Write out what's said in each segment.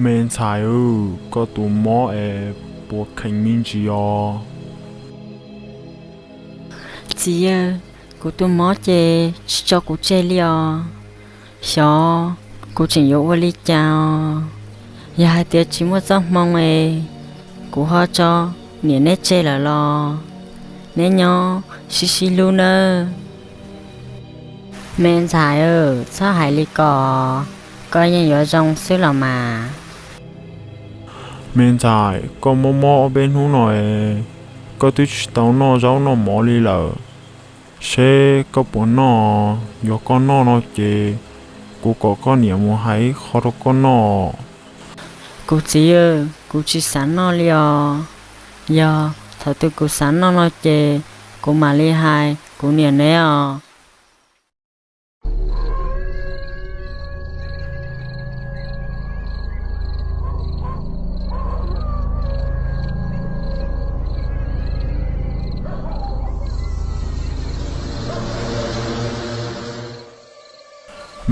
Me ntxhais, koj tus mob es puas kheev me ntsis os? Txiv, kuv tus mob ces tsis tso kuv tseg li os. Xyov kuv tseem yuav ua li cas os. Yog hais tias tsis muaj txoj hmoo es kuv ho tso niam neb tseg lawm los neb nyob sib sib hlub nawb. Me ntxhais, txhob hais li ko, koj yeej yuav zoo xwb los mas. Me ntxhais, koj mob mob ob peb hnub no es koj twb tsis tau noj zaub noj mov li lawm, seb koj puas noj? Yog koj noj no ces kuv kom koj niam mus hais ib qho rau koj noj. Kuv txiv, kuv tsis xav noj li os. Yog thaum twg kuv xav noj no ces kuv mam li hais kuv niam neb os.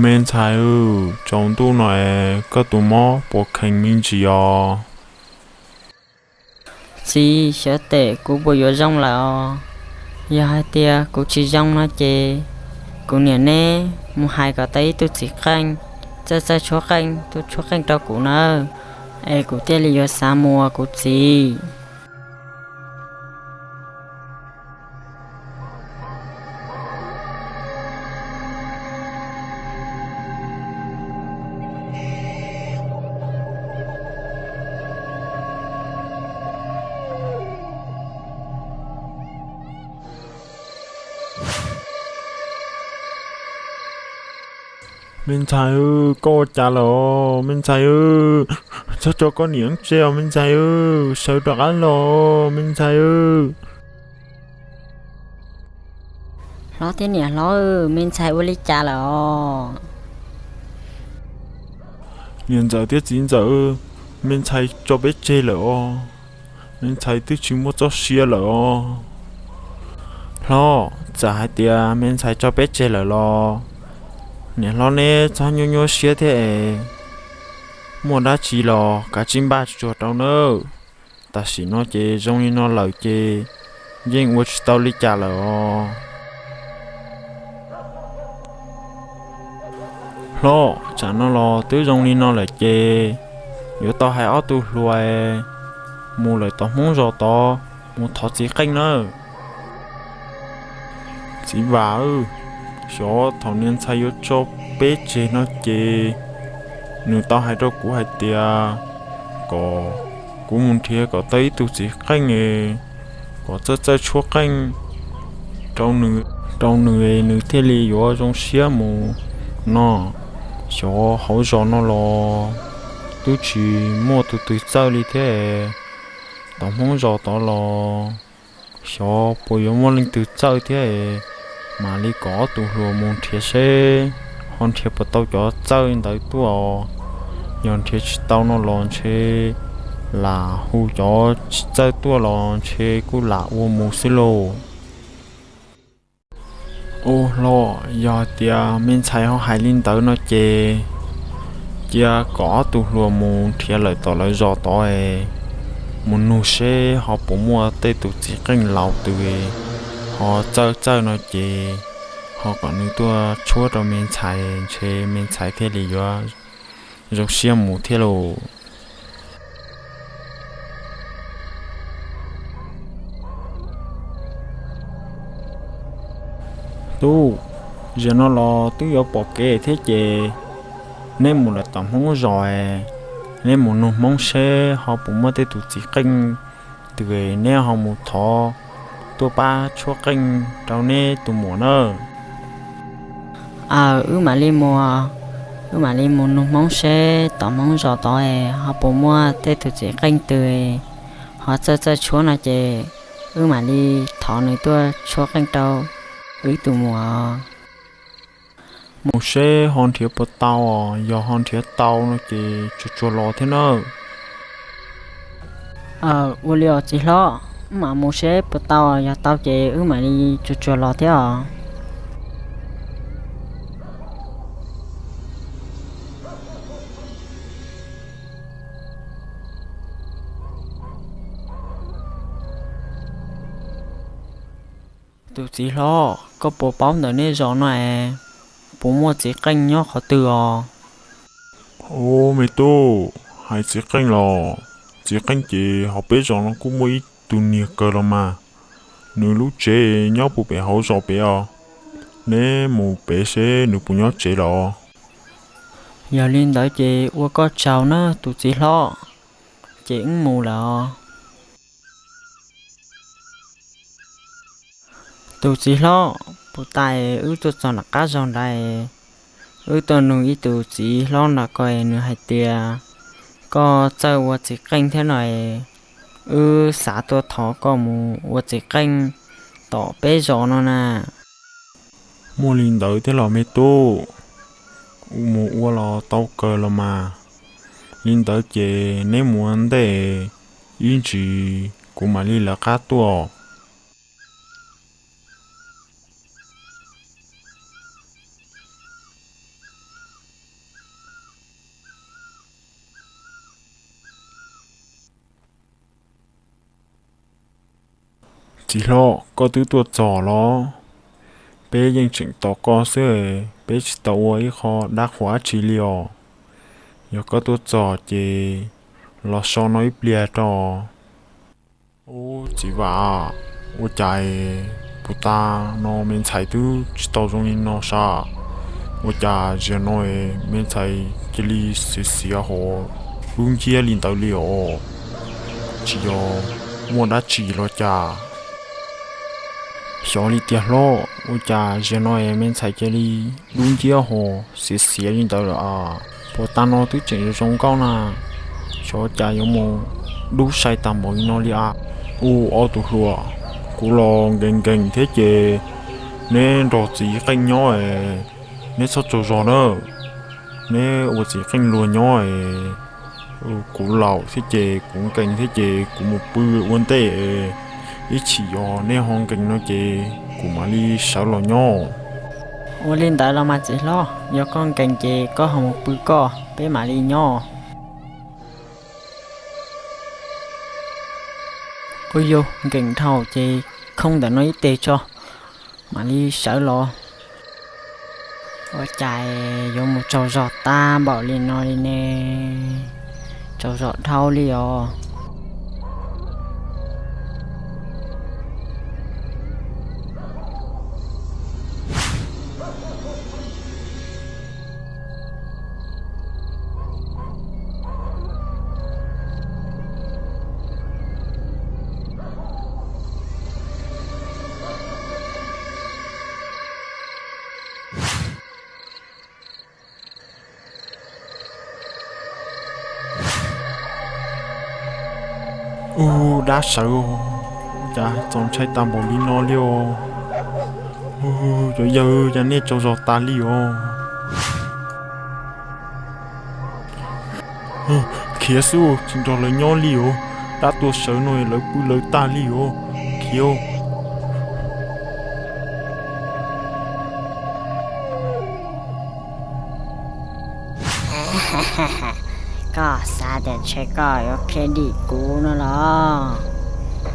Me ntxhais, tsaus ntuj no es koj tus mob puas kheev me ntsis os? Txiv, xyov tes kuv puas yuav zoo lawm os. Yog hais tias kuv tsis zoo no ces kuv niam neb mus hais kom tau ib tug txiv qeej txawj txawj tshuab qeej tuaj tshuab qeej rau kuv nawb, es kuv thiaj li yuav xav mus ua kuv txiv. Me ntxhais, koj ua cas lawm os me ntxhais? Txhob tso koj niam tseg os me ntxhais, sawv rov qab los me ntxhais. Hlob thiab niam hlob, me ntxhais ua li cas lawm os? Niam ntxawm thiab txiv ntxawm, me ntxhais tso peb tseg lawm os. Me ntxhais twb tsis muaj txoj sia lawm os. Hlob, txawm hais tias me ntxhais tso peb tseg lawm los niam hlob neb txhob nyuaj nyuaj siab thiab es, muaj dab tsi los kav tsij npaj tsuag rau nawb. Tam sim no ces zoo li no lawm ces yeej ua tsis tau li cas lawm os. Hlob, tsam no los twb zoo li no lawm ces yuav tau hais ob tug hluas mus lawm tom Hmoob zos tod mus thov txiv qeej nawb. Txiv Vam, xyov thaum niag ntxhais yuav tso peb tseg no ces nws tau hais rau kuv hais tias kom kuv mus nrhiav kom tau ib tug txiv qeej kom txawj txawj tshuab qeej rau nws, nws thiaj li yuav zoo siab mus no. Xyov hauv zos no los twb tsis muaj tus twg txawj li thiab, tom Hmoob zos tod los xyov puas yuav muaj leej twg txawj thiab, mam li kom ob tug hluas mus nrhiav seb ho nrhiav puas tau cov txawj ntawd tuaj. Yog nrhiav tsis tau no los ntshe lam hu cov tsis txawj tuaj los ntshe kuj lam ua mus xwb lauj. Ua hlob, yog hais tias me ntxhais ho hais li ntawd no ces cia kom ob tug hluas mus nrhiav lawm tom lawv zos tod es mus nug seb ho puas muaj tej tus txiv qeej laus twg ho txawj txawj no ces ho kom nws tuaj tshuab rau me ntxhais ntshe me ntxhais thiaj li yuav zoo siab mus thiab lauj. Tub, zaum no los twb yuav pom kev thiab ces neb mus lawm tom Hmoob zos, neb mus nug Hmoob seb ho puas muaj tej tus txiv qeej twg neb ho mus thov tuaj pab tshuab qeej rau neb tus muam nawb. Aw, wb mam li mus, wb mam li mus nug Hmoob seb tom Hmoob zos tod ho puas muaj tej tus txiv qeej twg ho txawj txawj tshuab no ces wb mam li thov nws tuaj tshuab qeej rau wb tus muam. Mus seb ho nrhiav puas tau, yog ho nrhiav tau no ces tsuag tsuag los thiab nawb. Ua li os txiv hlob, wb mam mus seb puas tau, yog tau ces wb mam li tsuag tsuag los thiab os. Tus txiv hlob, koj puas paub ntawm nej zos no es puas muaj txiv qeej nyob qhov twg os? Ub, me tub, hais txiv qeej los, txiv qeej ces hauv peb zos no kuj muaj ib tug niag kawg los mas. Nws lub tsev nyob puag pem hauv zos pem os. Neb mus pem seb nws puas nyob tsev los. Yog li ntawd ces ua koj tsaug na tus txiv hlob, ces wb mus lawm os. Tus txiv hlob, puag ta wb tuaj txog nram qab zog nrad, wb tuaj nug ib tus txiv hlob nram ko es nws hais tias koj txawj ua txiv qeej thiab no es, wb xav tuaj thov koj mus ua txiv qeej tom peb zos no na. Muaj li ntawd thiab los me tub? Mus ua los tau kawg los mas. Li ntawd ces neb mus ua ntej ib ntsis, kuv mam li lawv qab tuaj. Txiv hlob, koj twb tuaj txog los? Peb yeej tseem tos koj xwb, peb tsis tau ua ib qho dab qhuas dab tsi li os. Yog koj tuaj txog ces los so no ib pliag rau. Ub, txiv Vam, ua cas puag ta no me ntxhais twb tsis tau zoo li no sav? Ua cas zaum no me ntxhais cia li xiav xiav hos dub nciab li ntawd li os? Tsis yog muaj dab tsi los cas? Xyov li tiag hlob, ua cas zaum no me ntxhais cia li dub nciab hos xiav xiav li ntawd lawm as? Puag ta no twb tseem zoo zoo nkauj na, xyov cas yuav mus dub sai tag npaum li no li as. Ub, ob tug hluas, kuv los nkees nkees thiab ces neb nrog txiv qeej nyob es neb txhob tsaug zog na. Neb ua txiv qeej luag nyob es kuv laus thiab ces kuv nkees thiab ces kuv mus pw ua ntej. Ib chim yog neb ho nkees no ces kuv mam li sawv los nyob. Ua li ntawd los mas txiv hlob, yog koj nkees ces koj ho mus pw koj, peb mam li nyob. Ua yog nkees dhau ces khoob ntawm no ib teg tso, mam li sawv los. Ua cas yuav mus tsaug zog tag npaum li no li ne? Tsaug zog dhau li os. Ub, dab sawv, cas txaus ntshai tag npaum li no li os. Cov yawg, cas nej tsaug zog tas li os. Khiav xwb, tsis nrog lawv nyob li os. Dab tuag sawv no lawv pw lawv tag li os. Khiav. Koj xav tias ntshe koj yuav khiav dim kuv no los?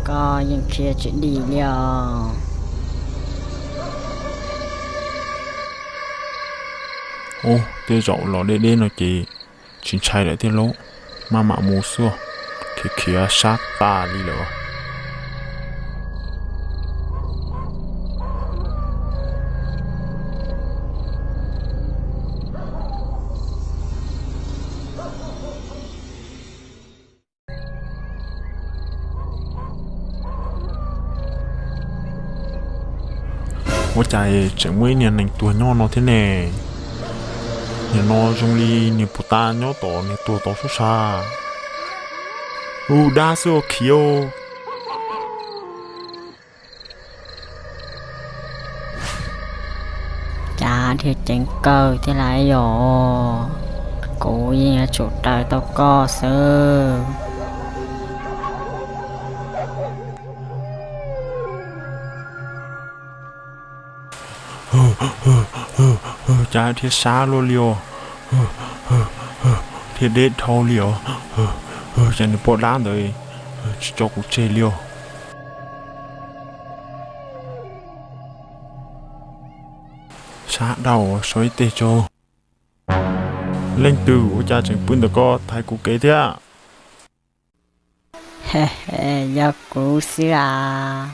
Koj yeej khiav tsis dim li os. Ub, tej zaum los deb deb no ces tsis ntshai lawm thiab lauj. Maj mam mus xwb, khiav khiav sab tas li lawm. Ua cas tseem muaj ib niag neeg tuag nyob no thiab ne? Niag no zoo li niag puag ta nyob tom niag tuag tod sub sab. Ub, dab xwb ua khiav. Cas dhia ceev kawg thiab lauj yom? Kuv yeej yuav tsum raws tau koj xwb. Cas dhia sab luaj li os, dhia deb dhau li os. Cas niag poj dab ntawd tsis tso kuv tseg li os. Tshab dhau, so ib teg tso. Leej twg ua cas tseem pw ntawm ko thaiv kuv kev thiab? Yog kuv xwb as.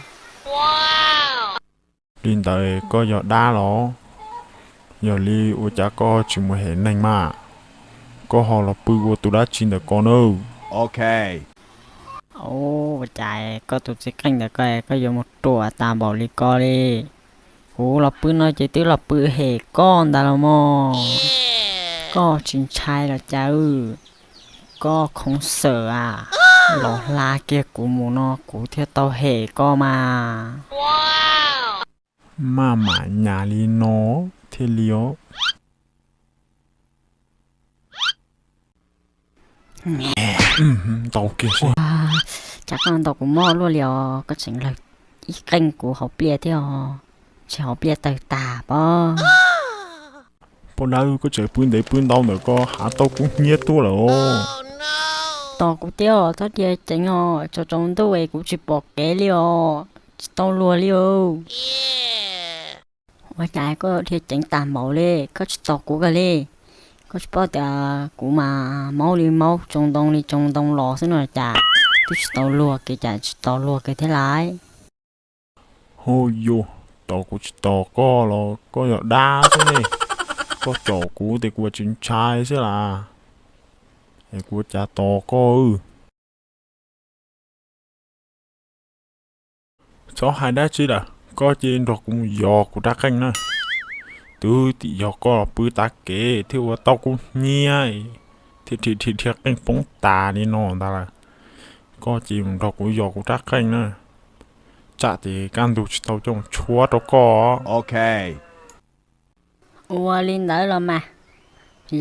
Li ntawd koj yog dab los? Yog li ua cas koj tsis mus hem neeg mas, koj ho los pw ua tus dab tsi ntawm ko nawb? Ua cas koj tus txiv qeej ntawm ko, koj yuav mus ruam tas npaum li ko li? Kuv los pw no ces twb los pw hem koj ntag los mas. Koj tsis ntshai los cas? Koj khoov xwm as, los hla kiag kuv mus no kuv thiaj tau hem koj mas. Maj mam nyas li no thiaj li os. Ntaus kiag seb. Cas koj ntaus kuv mob luaj li os, koj tseem lawg ib qeej kuv hauv pliaj thiab os, ntshe hauv pliaj tawg tag pob. Poj dab, koj tseem pw ntev pw ntau ntawm ko, hav tau kub hnyiab tuaj lawm os. Tos kuv thiab os, txhob dhia ceev os, tsaus tsaus ntuj es kuv tsis pom kev li os, tsis tau luag li os. Ua cas koj dhia ceev tag npaum li, koj tsis tos kuv kawg li? Koj tsis paub tias kuv mas maub li maub, tsoo ntoo li tsoo ntoo los xwb no cas? Twb tsis tau luag kiag cas tsis tos luag kiag thiab lais? Hauj yus, tos kuv tsis tos koj los koj yog dab xwb ne. Koj caum kuv ces kuv tsis ntshai xwb las, es kuv cas tos koj. Txhob hais dab tsi lawm, koj cia li nrog kuv mus yos kuv rab qeej na. Twb tim yog koj los pw tav kev thiaj ua tau kub hnyiab, thiaj dhia dhia qeej poob tas li no ntag lawm. Koj cia li mus nrog kuv yos kuv rab qeej na, tsam ces kaj ntug tsis tau coj mus tshuab rau koj. Ua li ntawd los mas,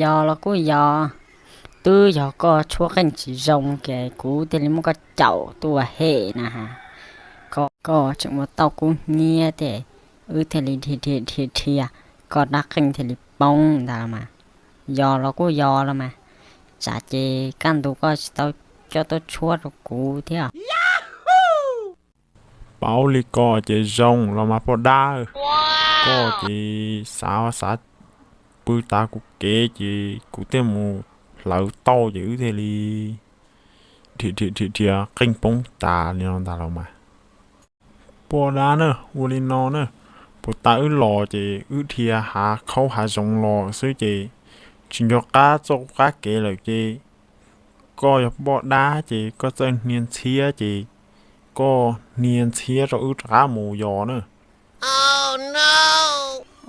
yos los kuj yos, twb yog koj tshuab qeej tsis zoo ces kuv thiaj li muab koj caum tuaj hem na. Koj tseem ua tau kub hnyiab thiab, wb thiaj li dhia dhia dhia, koj rab qeej thiaj li poob ntag los mas. Yos los kuj yos los mas, tsam ces kaj ntug koj tsis tau coj tuaj tshuab rau kuv thiab. Paub li ko ces zoo los mas poj dab. Koj ces xav xav pw tav kuv kev ces kuv thiaj mus hlawv tauj ces wb thiaj li dhia dhia dhia qeej poob tas li no ntag los mas. Poj dab na, ua li no na, puag ta wb los ces wb dhia hav khaub hav zoov los xwb ces tsis nco qab txoj qab kev lawm ces koj yog poj dab ces koj txawj hnia ntxhiab ces koj hnia ntxhiab rau wb rov qab mus yos na.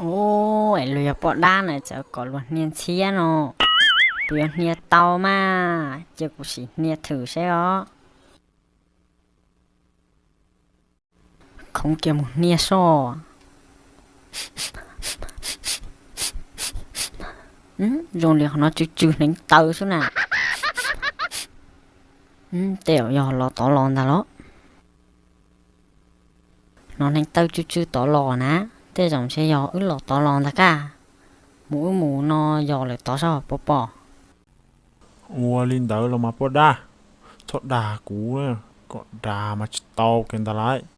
Ub, luag yog poj dab na txawm kom luag hnia ntxhiab no, kuv yuav hnia tau mas, cia kuv sim hnia thwm seb os. Khoov kiag mus hnia soj. Zoo li qhov no tsw tsw hneev taw xwb na. Tej zaum yog los tod los ntag los. No hneev taw tsw tsw tod los na, tej zaum ntshe yog wb los tod los ntag kaj. Mus wb mus no yos lawm tod soj puas pom. Ua li ntawd los mas poj dab, txhob dag kuv, kom dag mas tsis tau kiag ntag lauj.